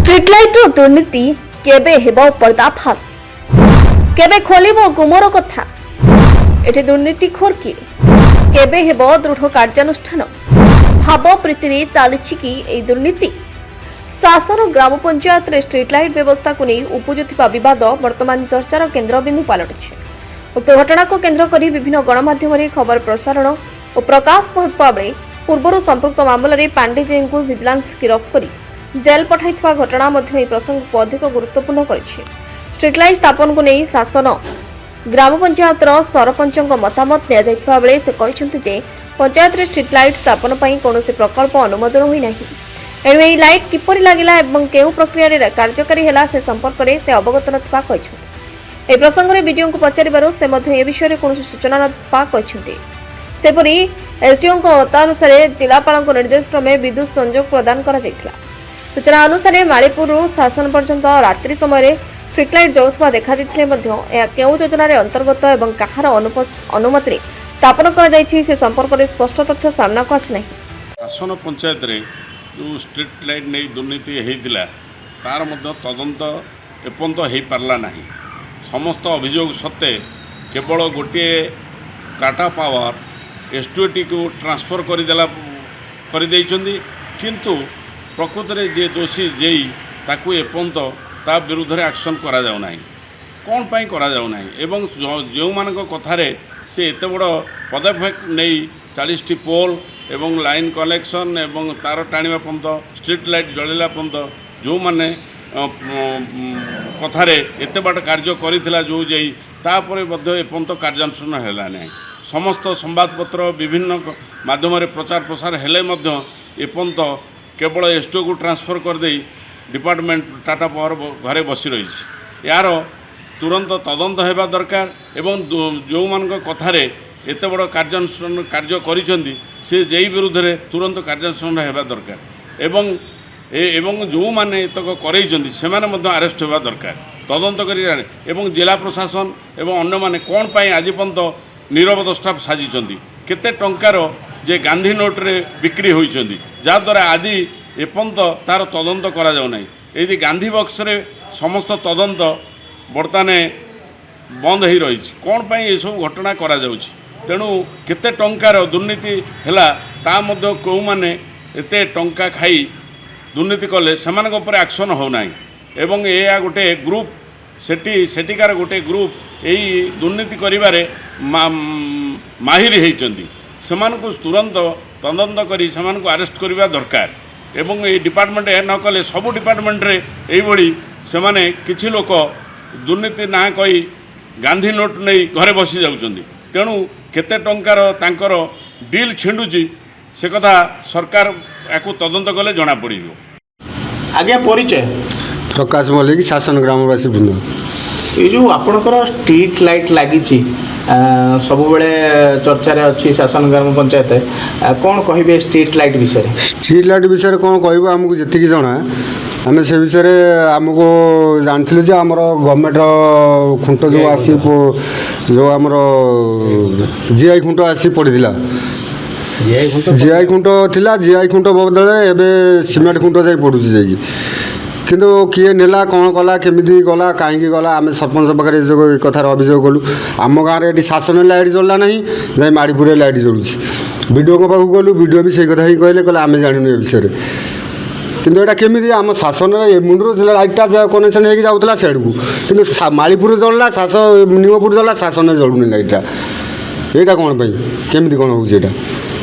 Street ଲାଇଟ୍ର ଦୁର୍ନୀତି କେବେ ହେବ ପର୍ଦ୍ଦାଫାଶ? କେବେ ଖୋଲିବ ଗୁମର କଥା? ଏଠି ଦୁର୍ନୀତିଖୋର କିଏ? କେବେ ହେବ ଦୃଢ଼ କାର୍ଯ୍ୟାନୁଷ୍ଠାନ? ଭାବପ୍ରୀତିରେ ଚାଲିଛି କି ଏହି ଦୁର୍ନୀତି? ଶାସନ ଗ୍ରାମ ପଞ୍ଚାୟତରେ ଷ୍ଟ୍ରିଟ୍ ଲାଇଟ୍ ବ୍ୟବସ୍ଥାକୁ ନେଇ ଉପୁଜୁଥିବା ବିବାଦ ବର୍ତ୍ତମାନ ଚର୍ଚ୍ଚାର କେନ୍ଦ୍ରବିନ୍ଦୁ ପାଲଟିଛି। ଉକ୍ତ ଘଟଣାକୁ କେନ୍ଦ୍ର କରି ବିଭିନ୍ନ ଗଣମାଧ୍ୟମରେ ଖବର ପ୍ରସାରଣ ଓ ପ୍ରକାଶ ପାଉଥିବା ବେଳେ ପୂର୍ବରୁ ସମ୍ପୃକ୍ତ ମାମଲାରେ ପାଣ୍ଡେଜେଙ୍କୁ ଭିଜିଲାନ୍ସ ଗିରଫ କରି ଜେଲ୍ ପଠାଇଥିବା ଘଟଣା ମଧ୍ୟ ଏହି ପ୍ରସଙ୍ଗକୁ ଅଧିକ ଗୁରୁତ୍ୱପୂର୍ଣ୍ଣ କରିଛି। ଷ୍ଟ୍ରିଟ୍ ଲାଇଟ୍ ସ୍ଥାପନକୁ ନେଇ ଶାସନ ଗ୍ରାମ ପଞ୍ଚାୟତର ସରପଞ୍ଚଙ୍କ ମତାମତ ନିଆଯାଇଥିବା ବେଳେ ସେ କହିଛନ୍ତି ଯେ ପଞ୍ଚାୟତରେ ଷ୍ଟ୍ରିଟ୍ ଲାଇଟ୍ ସ୍ଥାପନ ପାଇଁ କୌଣସି ପ୍ରକଳ୍ପ ଅନୁମୋଦନ ହୋଇନାହିଁ। ଏଣୁ ଏହି ଲାଇଟ୍ କିପରି ଲାଗିଲା ଏବଂ କେଉଁ ପ୍ରକ୍ରିୟାରେ କାର୍ଯ୍ୟକାରୀ ହେଲା, ସେ ସମ୍ପର୍କରେ ସେ ଅବଗତ ନଥିବା କହିଛନ୍ତି। ଏହି ପ୍ରସଙ୍ଗରେ ବିଡିଓଙ୍କୁ ପଚାରିବାରୁ ସେ ମଧ୍ୟ ଏ ବିଷୟରେ କୌଣସି ସୂଚନା ନଥିବା କହିଛନ୍ତି। ସେପରି ଏସଡିଓଙ୍କ ମତାନୁସାରେ ଜିଲ୍ଲାପାଳଙ୍କ ନିର୍ଦ୍ଦେଶ କ୍ରମେ ବିଦ୍ୟୁତ୍ ସଂଯୋଗ ପ୍ରଦାନ କରାଯାଇଥିଲା। ସୂଚନା ଅନୁସାରେ, ମାଳିପୁରରୁ ଶାସନ ପର୍ଯ୍ୟନ୍ତ ରାତ୍ରି ସମୟରେ ଷ୍ଟ୍ରିଟ୍ ଲାଇଟ୍ ଜଳୁଥିବା ଦେଖାଦେଇଥିଲେ ମଧ୍ୟ ଏହା କେଉଁ ଯୋଜନାରେ ଅନ୍ତର୍ଗତ ଏବଂ କାହାର ଅନୁମତିରେ ସ୍ଥାପନ କରାଯାଇଛି, ସେ ସମ୍ପର୍କରେ ସ୍ପଷ୍ଟ ତଥ୍ୟ ସାମ୍ନାକୁ ଆସିନାହିଁ। ଶାସନ ପଞ୍ଚାୟତରେ ଯେଉଁ ଷ୍ଟ୍ରିଟ୍ ଲାଇଟ୍ ନେଇ ଦୁର୍ନୀତି ହେଇଥିଲା, ତା'ର ମଧ୍ୟ ତଦନ୍ତ ଏପର୍ଯ୍ୟନ୍ତ ହେଇପାରିଲା ନାହିଁ। ସମସ୍ତ ଅଭିଯୋଗ ସତ୍ତ୍ୱେ କେବଳ ଗୋଟିଏ ଟାଟା ପାୱାର ଏସ୍ଟିଓଟିକୁ ଟ୍ରାନ୍ସଫର୍ କରିଦେଇଛନ୍ତି। କିନ୍ତୁ ପ୍ରକୃତରେ ଯିଏ ଦୋଷୀ ଜେଇ, ତାକୁ ଏପର୍ଯ୍ୟନ୍ତ ତା ବିରୁଦ୍ଧରେ ଆକ୍ସନ୍ କରାଯାଉନାହିଁ। କ'ଣ ପାଇଁ କରାଯାଉନାହିଁ? ଏବଂ ଯେଉଁମାନଙ୍କ କଥାରେ ସେ ଏତେ ବଡ଼ ପଦକ୍ଷେପ ନେଇ 40ଟି ପୋଲ୍ ଏବଂ ଲାଇନ୍ କନେକ୍ସନ୍ ଏବଂ ତାର ଟାଣିବା ପର୍ଯ୍ୟନ୍ତ, ଷ୍ଟ୍ରିଟ୍ ଲାଇଟ୍ ଜଳିଲା ପର୍ଯ୍ୟନ୍ତ, ଯେଉଁମାନେ କଥାରେ ଏତେ ବାଟ କାର୍ଯ୍ୟ କରିଥିଲା ଯେଉଁ ଜେଇ, ତାପରେ ମଧ୍ୟ ଏପର୍ଯ୍ୟନ୍ତ କାର୍ଯ୍ୟାନୁଷ୍ଠାନ ହେଲା ନାହିଁ। ସମସ୍ତ ସମ୍ବାଦପତ୍ର ବିଭିନ୍ନ ମାଧ୍ୟମରେ ପ୍ରଚାର ପ୍ରସାର ହେଲେ ମଧ୍ୟ ଏପର୍ଯ୍ୟନ୍ତ କେବଳ ଏସ୍ଟିଓକୁ ଟ୍ରାନ୍ସଫର୍ କରିଦେଇ ଡିପାର୍ଟମେଣ୍ଟ ଟାଟା ପାୱାର ଘରେ ବସି ରହିଛି। ଏହାର ତୁରନ୍ତ ତଦନ୍ତ ହେବା ଦରକାର ଏବଂ ଯେଉଁମାନଙ୍କ କଥାରେ ଏତେ ବଡ଼ କାର୍ଯ୍ୟାନୁଷ୍ଠାନ କାର୍ଯ୍ୟ କରିଛନ୍ତି, ସେ ଜେଇ ବିରୁଦ୍ଧରେ ତୁରନ୍ତ କାର୍ଯ୍ୟାନୁଷ୍ଠାନ ହେବା ଦରକାର ଏବଂ ଯେଉଁମାନେ ଏତକ କରେଇଛନ୍ତି, ସେମାନେ ମଧ୍ୟ ଆରେଷ୍ଟ ହେବା ଦରକାର ତଦନ୍ତ କରି। ଏବଂ ଜିଲ୍ଲା ପ୍ରଶାସନ ଏବଂ ଅନ୍ୟମାନେ କ'ଣ ପାଇଁ ଆଜି ପର୍ଯ୍ୟନ୍ତ ନୀରବ ଦ୍ରଷ୍ଟା ସାଜିଛନ୍ତି? କେତେ ଟଙ୍କାର ଯେ ଗାନ୍ଧୀ ନୋଟରେ ବିକ୍ରି ହୋଇଛନ୍ତି, ଯାହାଦ୍ୱାରା ଆଜି ଏପର୍ଯ୍ୟନ୍ତ ତା'ର ତଦନ୍ତ କରାଯାଉନାହିଁ। ଏଇଠି ଗାନ୍ଧୀ ବକ୍ସରେ ସମସ୍ତ ତଦନ୍ତ ବର୍ତ୍ତମାନ ବନ୍ଦ ହେଇ ରହିଛି। କ'ଣ ପାଇଁ ଏସବୁ ଘଟଣା କରାଯାଉଛି? ତେଣୁ କେତେ ଟଙ୍କାର ଦୁର୍ନୀତି ହେଲା, ତା ମଧ୍ୟ କେଉଁମାନେ ଏତେ ଟଙ୍କା ଖାଇ ଦୁର୍ନୀତି କଲେ, ସେମାନଙ୍କ ଉପରେ ଆକ୍ସନ୍ ହେଉନାହିଁ। ଏବଂ ଏହା ଗୋଟେ ଗ୍ରୁପ୍, ସେଠିକାର ଗୋଟେ ଗ୍ରୁପ୍ ଏଇ ଦୁର୍ନୀତି କରିବାରେ ମାହିର ହେଇଛନ୍ତି। ସେମାନଙ୍କୁ ତୁରନ୍ତ ତଦନ୍ତ କରି ସେମାନଙ୍କୁ ଆରେଷ୍ଟ କରିବା ଦରକାର। ଏବଂ ଏଇ ଡିପାର୍ଟମେଣ୍ଟ ଏହା ନ କଲେ ସବୁ ଡିପାର୍ଟମେଣ୍ଟରେ ଏଇଭଳି ସେମାନେ କିଛି ଲୋକ ଦୁର୍ନୀତି ନାଁ କହି ଗାନ୍ଧୀ ନୋଟ୍ ନେଇ ଘରେ ବସି ଯାଉଛନ୍ତି। ତେଣୁ କେତେ ଟଙ୍କାର ତାଙ୍କର ଡିଲ୍ ଛିଣ୍ଡୁଛି, ସେ କଥା ସରକାର ୟାକୁ ତଦନ୍ତ କଲେ ଜଣାପଡ଼ିଯିବ। ଆଜ୍ଞା, ପରିଚୟ? ପ୍ରକାଶ ମଲ୍ଲିକ, ଶାସନ ଗ୍ରାମବାସୀ ବୃନ୍ଦ। ଏଇ ଯେଉଁ ଆପଣଙ୍କର ଷ୍ଟ୍ରିଟ୍ ଲାଇଟ୍ ଲାଗିଛି, ସବୁବେଳେ ଚର୍ଚ୍ଚାରେ ଅଛି ଶାସନ ଗ୍ରାମ ପଞ୍ଚାୟତ। କ'ଣ କହିବେ ଷ୍ଟ୍ରିଟ୍ ଲାଇଟ୍ ବିଷୟରେ? ଷ୍ଟ୍ରିଟ୍ ଲାଇଟ୍ ବିଷୟରେ କ'ଣ କହିବୁ? ଆମକୁ ଯେତିକି ଜଣା, ଆମେ ସେ ବିଷୟରେ ଆମକୁ ଜାଣିଥିଲୁ ଯେ ଆମର ଗଭର୍ଣ୍ଣମେଣ୍ଟର ଖୁଣ୍ଟ ଯେଉଁ ଆସି ଯେଉଁ ଆମର ଜିଆଇ ଖୁଣ୍ଟ ଆସି ପଡ଼ିଥିଲା, ଜିଆଇ ଖୁଣ୍ଟ ଥିଲା, ଜିଆଇ ଖୁଣ୍ଟ ବଦଳରେ ଏବେ ସିମେଣ୍ଟ ଖୁଣ୍ଟ ଯାଇ ପଡ଼ୁଛି ଯାଇକି। କିନ୍ତୁ କିଏ ନେଲା, କ'ଣ କଲା, କେମିତି ଗଲା, କାହିଁକି ଗଲା? ଆମେ ସରପଞ୍ଚ ପାଖରେ ଏ ଯୋଉ ଏ କଥାର ଅଭିଯୋଗ କଲୁ। ଆମ ଗାଁରେ ଏଠି ଶାସନରେ ଲାଇଟ୍ ଜଳିଲା ନାହିଁ, ଯାଇ ମାଡ଼ିପୁରରେ ଲାଇଟ୍ ଜଳୁଛି। ବିଡ଼ିଓଙ୍କ ପାଖକୁ ଗଲୁ, ବିଡ଼ିଓ ବି ସେଇ କଥା ହିଁ କହିଲେ, କହିଲେ ଆମେ ଜାଣିନୁ ଏ ବିଷୟରେ। କିନ୍ତୁ ଏଇଟା କେମିତି ଆମ ଶାସନରେ ଏ ମୁଣ୍ଡରୁ ଥିଲା ଲାଇଟ୍ଟା କନେକ୍ସନ୍ ହେଇକି ଯାଉଥିଲା ସିଆଡ଼କୁ, କିନ୍ତୁ ମାଳିପୁର ଜଳିଲା, ନିମପୁର ଜଳିଲା, ଶାସନରେ ଜଳୁନି ଲାଇଟ୍ଟା। ଏଇଟା କ'ଣ ପାଇଁ, କେମିତି କ'ଣ ହେଉଛି ଏଇଟା?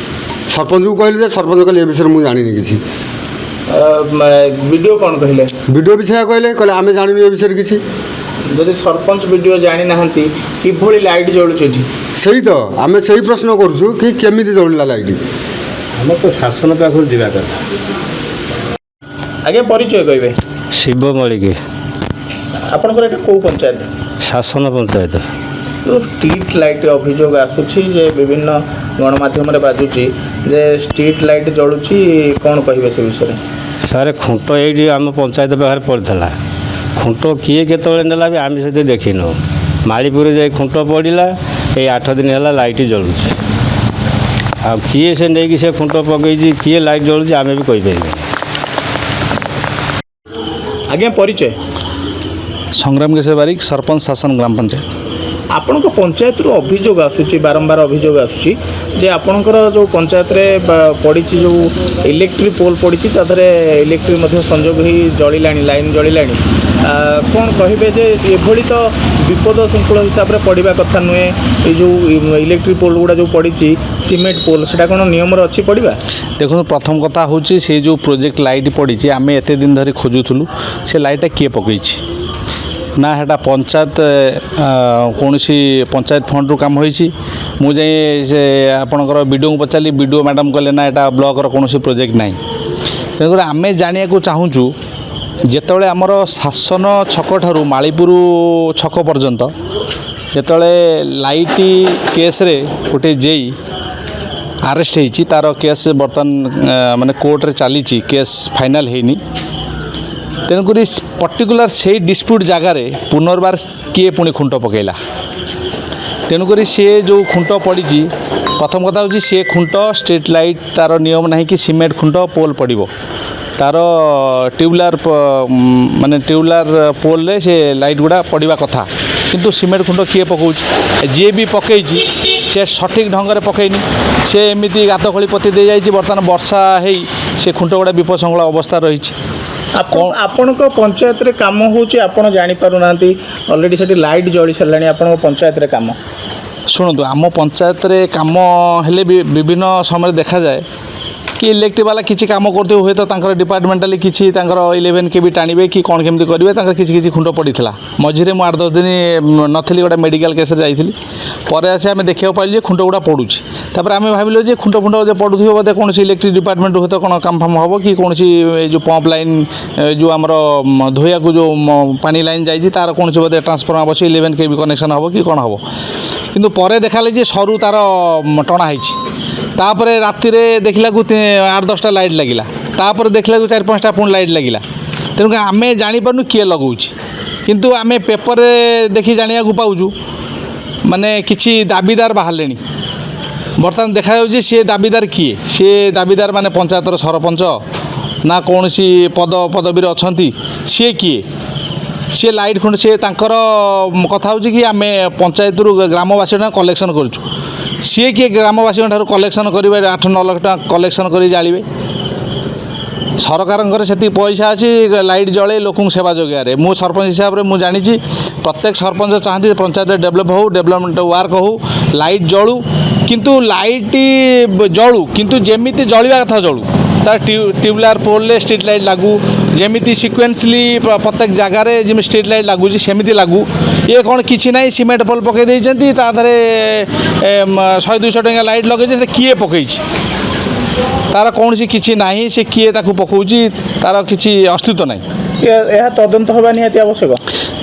ସରପଞ୍ଚକୁ କହିଲି ଯେ ସରପଞ୍ଚ କହିଲେ, ଏ ବିଷୟରେ ମୁଁ ଜାଣିନି କିଛି। ବିଡ଼ିଓ କ'ଣ କହିଲେ? ବିଡ଼ିଓ ବି ସେଇଆ କହିଲେ, କହିଲେ ଆମେ ଜାଣିନୁ ଏ ବିଷୟରେ କିଛି। ଯଦି ସରପଞ୍ଚ, ବିଡ଼ିଓ ଜାଣିନାହାନ୍ତି, କିଭଳି ଲାଇଟ୍ ଜଳୁଛି ଏଠି? ସେଇ ତ ଆମେ ସେଇ ପ୍ରଶ୍ନ କରୁଛୁ କି କେମିତି ଜଳିଲା ଲାଇଟ୍? ଆମର ତ ଶାସନ ପାଖରୁ ଯିବା କଥା। ଆଜ୍ଞା, ପରିଚୟ କହିବେ? ଶିବ ମଳିକ। ଆପଣଙ୍କର ଏଇଟା କେଉଁ ପଞ୍ଚାୟତ? ଶାସନ ପଞ୍ଚାୟତ। ଯେଉଁ ଷ୍ଟ୍ରିଟ୍ ଲାଇଟ୍ ଅଭିଯୋଗ ଆସୁଛି ଯେ ବିଭିନ୍ନ ଗଣମାଧ୍ୟମରେ ବାଜୁଛି ଯେ ଷ୍ଟ୍ରିଟ୍ ଲାଇଟ୍ ଜଳୁଛି, କ'ଣ କହିବେ ସେ ବିଷୟରେ? ସାର୍, ଖୁଣ୍ଟ ଏଇଠି ଆମ ପଞ୍ଚାୟତ ପାଖରେ ପଡ଼ିଥିଲା। ଖୁଣ୍ଟ କିଏ କେତେବେଳେ ନେଲା ବି ଆମେ ସେଠି ଦେଖିନୁ। ମାଳିପୁରରେ ଯାଇ ଖୁଣ୍ଟ ପଡ଼ିଲା। ଏଇ 8 ଦିନ ହେଲା ଲାଇଟ୍ ଜଳୁଛି। ଆଉ କିଏ ସେ ନେଇକି ସେ ଖୁଣ୍ଟ ପକେଇଛି, କିଏ ଲାଇଟ୍ ଜଳୁଛି, ଆମେ ବି କହିପାରିବୁନି। ଆଜ୍ଞା, ପରିଚୟ? ସଂଗ୍ରାମ କେଶରୀ ବାରିକ, ସରପଞ୍ଚ, ଶାସନ ଗ୍ରାମ ପଞ୍ଚାୟତ। ଆପଣଙ୍କ ପଞ୍ଚାୟତରୁ ଅଭିଯୋଗ ଆସୁଛି, ବାରମ୍ବାର ଅଭିଯୋଗ ଆସୁଛି ଯେ ଆପଣଙ୍କର ଯେଉଁ ପଞ୍ଚାୟତରେ ପଡ଼ିଛି, ଯେଉଁ ଇଲେକ୍ଟ୍ରିକ୍ ପୋଲ୍ ପଡ଼ିଛି, ତା ଦେହରେ ଇଲେକ୍ଟ୍ରିକ୍ ମଧ୍ୟ ସଂଯୋଗ ହେଇ ଜଳିଲାଣି, ଲାଇନ୍ ଜଳିଲାଣି। କ'ଣ କହିବେ ଯେ ଏଭଳି ତ ବିପଦ ଶୃଙ୍ଖଳ ହିସାବରେ ପଡ଼ିବା କଥା ନୁହେଁ। ଏଇ ଯେଉଁ ଇଲେକ୍ଟ୍ରିକ୍ ପୋଲ୍ ଗୁଡ଼ା ଯେଉଁ ପଡ଼ିଛି, ସିମେଣ୍ଟ ପୋଲ୍, ସେଟା କ'ଣ ନିୟମରେ ଅଛି ପଡ଼ିବା? ଦେଖନ୍ତୁ, ପ୍ରଥମ କଥା ହେଉଛି ସେ ଯେଉଁ ପ୍ରୋଜେକ୍ଟ ଲାଇଟ୍ ପଡ଼ିଛି, ଆମେ ଏତେ ଦିନ ଧରି ଖୋଜୁଥିଲୁ ସେ ଲାଇଟ୍ଟା କିଏ ପକେଇଛି। ନା ସେଟା ପଞ୍ଚାୟତ କୌଣସି ପଞ୍ଚାୟତ ଫଣ୍ଡରୁ କାମ ହୋଇଛି। ମୁଁ ଯାଇ ସେ ଆପଣଙ୍କର ବିଡ଼ିଓଙ୍କୁ ପଚାରିଲି। ବିଡ଼ିଓ ମ୍ୟାଡ଼ାମ୍ କହିଲେ, ନା, ଏଇଟା ବ୍ଲକର କୌଣସି ପ୍ରୋଜେକ୍ଟ ନାହିଁ। ତେଣୁକରି ଆମେ ଜାଣିବାକୁ ଚାହୁଁଛୁ, ଯେତେବେଳେ ଆମର ଶାସନ ଛକଠାରୁ ମାଳିପୁର ଛକ ପର୍ଯ୍ୟନ୍ତ ଯେତେବେଳେ ଲାଇଟ୍ କେସ୍ରେ ଗୋଟେ ଜେଇ ଆରେଷ୍ଟ ହେଇଛି, ତାର କେସ୍ ବର୍ତ୍ତମାନ ମାନେ କୋର୍ଟରେ ଚାଲିଛି, କେସ୍ ଫାଇନାଲ୍ ହେଇନି। ତେଣୁକରି ପର୍ଟିକୁଲାର ସେଇ ଡିସ୍ପ୍ୟୁଟ୍ ଜାଗାରେ ପୁନର୍ବାର କିଏ ପୁଣି ଖୁଣ୍ଟ ପକାଇଲା? ତେଣୁକରି ସିଏ ଯେଉଁ ଖୁଣ୍ଟ ପଡ଼ିଛି, ପ୍ରଥମ କଥା ହେଉଛି ସିଏ ଖୁଣ୍ଟ ଷ୍ଟ୍ରିଟ୍ ଲାଇଟ୍ ତାର ନିୟମ ନାହିଁ କି ସିମେଣ୍ଟ ଖୁଣ୍ଟ ପୋଲ୍ ପଡ଼ିବ। ତାର ଟ୍ୟୁବଲାର, ମାନେ ଟ୍ୟୁବଲାର ପୋଲ୍ରେ ସେ ଲାଇଟ୍ ଗୁଡ଼ା ପଡ଼ିବା କଥା। କିନ୍ତୁ ସିମେଣ୍ଟ ଖୁଣ୍ଟ କିଏ ପକାଉଛି? ଯିଏ ବି ପକାଇଛି, ସେ ସଠିକ୍ ଢଙ୍ଗରେ ପକାଇନି। ସେ ଏମିତି ଗାତ ଖୋଳି ପୋତି ଦେଇଯାଇଛି। ବର୍ତ୍ତମାନ ବର୍ଷା ହେଇ ସେ ଖୁଣ୍ଟ ଗୁଡ଼ା ବିପଦସଂକୁଳ ଅବସ୍ଥା ରହିଛି। ଆପଣଙ୍କ ପଞ୍ଚାୟତରେ କାମ ହେଉଛି, ଆପଣ ଜାଣିପାରୁନାହାନ୍ତି, ଅଲରେଡ଼ି ସେଠି ଲାଇଟ୍ ଜଳି ସାରିଲାଣି, ଆପଣଙ୍କ ପଞ୍ଚାୟତରେ କାମ? ଶୁଣନ୍ତୁ, ଆମ ପଞ୍ଚାୟତରେ କାମ ହେଲେ ବି ବିଭିନ୍ନ ସମୟରେ ଦେଖାଯାଏ କି ଇଲେକ୍ଟ୍ରିକ୍ ବାଲା କିଛି କାମ କରୁଥିବେ, ହୁଏତ ତାଙ୍କର ଡିପାର୍ଟମେଣ୍ଟାଲି କିଛି ତାଙ୍କର 11 କେଭି ଟାଣିବେ କି କ'ଣ କେମିତି କରିବେ, ତାଙ୍କର କିଛି କିଛି ଖୁଣ୍ଟ ପଡ଼ିଥିଲା। ମଝିରେ ମୁଁ 8-10 ଦିନ ନଥିଲି, ଗୋଟେ ମେଡ଼ିକାଲ କେସ୍ରେ ଯାଇଥିଲି। ପରେ ଆସି ଆମେ ଦେଖିବାକୁ ପାଇଲୁ ଯେ ଖୁଣ୍ଟ ଗୁଡ଼ା ପଡ଼ୁଛି। ତାପରେ ଆମେ ଭାବିଲୁ ଯେ ଖୁଣ୍ଟ ଫୁଣ୍ଟ ଯେ ପଡ଼ୁଥିବ, ବୋଧେ କୌଣସି ଇଲେକ୍ଟ୍ରିକ୍ ଡିପାର୍ଟମେଣ୍ଟ ହୁଏତ କ'ଣ କାମ ଫାମ ହେବ କି କୌଣସି ଏ ଯେଉଁ ପମ୍ପ ଲାଇନ୍, ଯେଉଁ ଆମର ଧୋଇବାକୁ ଯେଉଁ ପାଣି ଲାଇନ୍ ଯାଇଛି, ତାର କୌଣସି ବୋଧେ ଟ୍ରାନ୍ସଫର୍ମର ବସି 11 କେଭି କନେକ୍ସନ୍ ହେବ କି କ'ଣ ହେବ। କିନ୍ତୁ ପରେ ଦେଖାଲେ ଯେ ସରୁ ତାର ଟଣା ହେଇଛି। ତାପରେ ରାତିରେ ଦେଖିଲାକୁ 8-10ଟା ଲାଇଟ୍ ଲାଗିଲା। ତାପରେ ଦେଖିଲାକୁ 4-5ଟା ପୁଣି ଲାଇଟ୍ ଲାଗିଲା। ତେଣୁ ଆମେ ଜାଣିପାରୁନୁ କିଏ ଲଗାଉଛି। କିନ୍ତୁ ଆମେ ପେପରରେ ଦେଖି ଜାଣିବାକୁ ପାଉଛୁ, ମାନେ କିଛି ଦାବିଦାର ବାହାରିଲେଣି। ବର୍ତ୍ତମାନ ଦେଖାଯାଉଛି ସିଏ ଦାବିଦାର କିଏ। ସିଏ ଦାବିଦାର ମାନେ ପଞ୍ଚାୟତର ସରପଞ୍ଚ ନା କୌଣସି ପଦ ପଦବୀରେ ଅଛନ୍ତି, ସିଏ କିଏ? ସିଏ ଲାଇଟ୍ ଖୁଣ୍ଟ ସିଏ ତାଙ୍କର କଥା ହେଉଛି କି ଆମେ ପଞ୍ଚାୟତରୁ ଗ୍ରାମବାସୀ ଟଙ୍କା କଲେକ୍ସନ୍ କରୁଛୁ। ସିଏ କିଏ ଗ୍ରାମବାସୀଙ୍କ ଠାରୁ କଲେକ୍ସନ୍ କରିବେ? 8-9 ଲକ୍ଷ ଟଙ୍କା କଲେକ୍ସନ୍ କରି ଜାଳିବେ? ସରକାରଙ୍କର ସେତିକି ପଇସା ଅଛି ଲାଇଟ୍ ଜଳେଇ ଲୋକଙ୍କୁ ସେବା ଯୋଗାଇବାରେ? ମୁଁ ସରପଞ୍ଚ ହିସାବରେ ମୁଁ ଜାଣିଛି, ପ୍ରତ୍ୟେକ ସରପଞ୍ଚ ଚାହାନ୍ତି ପଞ୍ଚାୟତ ଡେଭଲପ୍ ହେଉ, ଡେଭଲପମେଣ୍ଟ ୱାର୍କ ହେଉ, ଲାଇଟ୍ ଜଳୁ। କିନ୍ତୁ ଲାଇଟ୍ ଜଳୁ, କିନ୍ତୁ ଯେମିତି ଜଳିବା କଥା ଜଳୁ। ତାର ଟ୍ୟୁବଲାର ପୋଲ୍ରେ ଷ୍ଟ୍ରିଟ୍ ଲାଇଟ୍ ଲାଗୁ, ଯେମିତି ସିକ୍ୱେନ୍ସଲି ପ୍ରତ୍ୟେକ ଜାଗାରେ ଯେମିତି ଷ୍ଟ୍ରିଟ୍ ଲାଇଟ୍ ଲାଗୁଛି, ସେମିତି ଲାଗୁ। ଇଏ କ'ଣ କିଛି ନାହିଁ, ସିମେଣ୍ଟ ପୋଲ୍ ପକାଇ ଦେଇଛନ୍ତି, ତା ଦେହରେ 100-200 ଟଙ୍କା ଲାଇଟ୍ ଲଗେଇଛନ୍ତି। ସେଟା କିଏ ପକାଇଛି? ତାର କୌଣସି କିଛି ନାହିଁ। ସେ କିଏ ତାକୁ ପକାଉଛି, ତାର କିଛି ଅସ୍ତିତ୍ୱ ନାହିଁ। ଏହା ତଦନ୍ତ ହେବା ନିହାତି ଆବଶ୍ୟକ।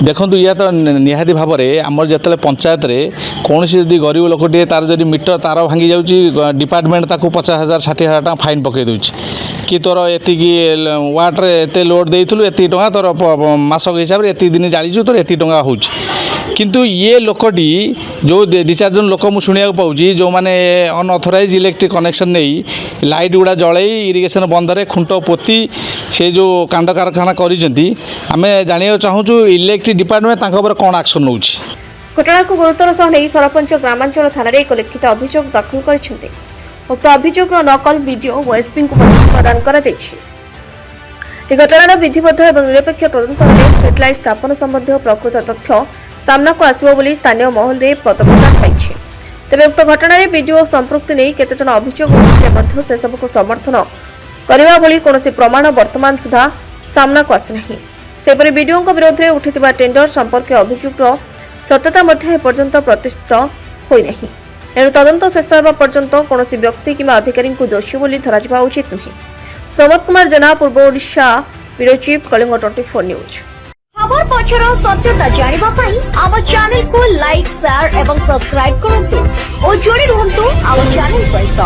ଦେଖନ୍ତୁ, ଇଏ ତ ନିହାତି ଭାବରେ ଆମର ଯେତେବେଳେ ପଞ୍ଚାୟତରେ କୌଣସି ଯଦି ଗରିବ ଲୋକଟିଏ ତାର ଯଦି ମିଟର ତାର ଭାଙ୍ଗି ଯାଉଛି, ଡିପାର୍ଟମେଣ୍ଟ ତାକୁ 50,000 60,000 ଟଙ୍କା ଫାଇନ୍ ପକାଇ ଦେଉଛି କି ତୋର ଏତିକି ୱାଟ୍ରେ ଏତେ ଲୋଡ଼୍ ଦେଇଥିଲୁ, ଏତିକି ଟଙ୍କା ତୋର ମାସକ ହିସାବରେ ଏତିକି ଦିନ ଜାଳିଛୁ, ତୋର ଏତିକି ଟଙ୍କା ହେଉଛି। କିନ୍ତୁ ଇଏ ଲୋକଟି ଯେଉଁ ଦୁଇ ଚାରି ଜଣ ଲୋକ ମୁଁ ଶୁଣିବାକୁ ପାଉଛି, ଯେଉଁମାନେ ଅନଅଥରାଇଜ୍ ଇଲେକ୍ଟ୍ରିକ୍ କନେକ୍ସନ୍ ନେଇ ଲାଇଟ୍ ଗୁଡ଼ା ଜଳେଇ ଇରିଗେସନ୍ ବନ୍ଧରେ ଖୁଣ୍ଟ ପୋତି ସେ ଯେଉଁ କାଣ୍ଡ କାରଖାନା କରିଛନ୍ତି, ଆମେ ଜାଣିବାକୁ ଚାହୁଁଛୁ ଇଲେକ୍ଟ୍ରିକ୍ ଡିପାର୍ଟମେଣ୍ଟ ତାଙ୍କ ଉପରେ କ'ଣ ଆକ୍ସନ୍ ନେଉଛି। ଘଟଣାକୁ ଗୁରୁତର ସହ ନେଇ ସରପଞ୍ଚ ଗ୍ରାମାଞ୍ଚଳ ଥାନାରେ ଏକ ଲିଖିତ ଅଭିଯୋଗ ଦାଖଲ କରିଛନ୍ତି। ଉକ୍ତ ଅଭିଯୋଗର ନକଲ ବିଡିଓ ଓ ଏସ୍ପିଙ୍କୁ ମଧ୍ୟ ପ୍ରଦାନ କରାଯାଇଛି। ଏହି ଘଟଣାର ବିଧିବଦ୍ଧ ଏବଂ ନିରପେକ୍ଷ ତଦନ୍ତ ହେଲେ ଷ୍ଟ୍ରିଟ୍ ଲାଇଟ୍ ସ୍ଥାପନ ସମ୍ବନ୍ଧୀୟ ପ୍ରକୃତ ତଥ୍ୟ ସାମ୍ନାକୁ ଆସିବ ବୋଲି ସ୍ଥାନୀୟ ମହଲରେ ମତ ପ୍ରକାଶ ପାଇଛି। ତେବେ ଉକ୍ତ ଘଟଣାରେ ବିଡିଓ ସମ୍ପୃକ୍ତି ନେଇ କେତେଜଣ ଅଭିଯୋଗ ଉଠିଥିଲେ ମଧ୍ୟ ସେସବୁକୁ ସମର୍ଥନ କରିବା ଭଳି କୌଣସି ପ୍ରମାଣ ବର୍ତ୍ତମାନ ସୁଦ୍ଧା ସାମ୍ନାକୁ ଆସିନାହିଁ। ସେହିପରି ବିଡିଓଙ୍କ ବିରୋଧରେ ଉଠିଥିବା ଟେଣ୍ଡର ସମ୍ପର୍କୀୟ ଅଭିଯୋଗର ସତ୍ୟତା ମଧ୍ୟ ଏପର୍ଯ୍ୟନ୍ତ ପ୍ରତିଷ୍ଠିତ ହୋଇନାହିଁ। ଏଣୁ ତଦନ୍ତ ଶେଷ ହେବା ପର୍ଯ୍ୟନ୍ତ କୌଣସି ବ୍ୟକ୍ତି କିମ୍ବା ଅଧିକାରୀଙ୍କୁ ଦୋଷୀ ବୋଲି ଧରାଯିବା ଉଚିତ ନୁହେଁ। ପ୍ରମୋଦ କୁମାର ଜେନା, ପୂର୍ବ Odisha bureau chief, Kalinga 24 news. ଖବର ପଛର ସତ୍ୟତା ଜାଣିବା ପାଇଁ ଆମ ଚ୍ୟାନେଲକୁ ଲାଇକ୍, ସେୟାର ଏବଂ ସବସ୍କ୍ରାଇବ କରନ୍ତୁ ଓ ଯୋଡ଼ି ରୁହନ୍ତୁ ଆମ ଚ୍ୟାନେଲ ସହିତ।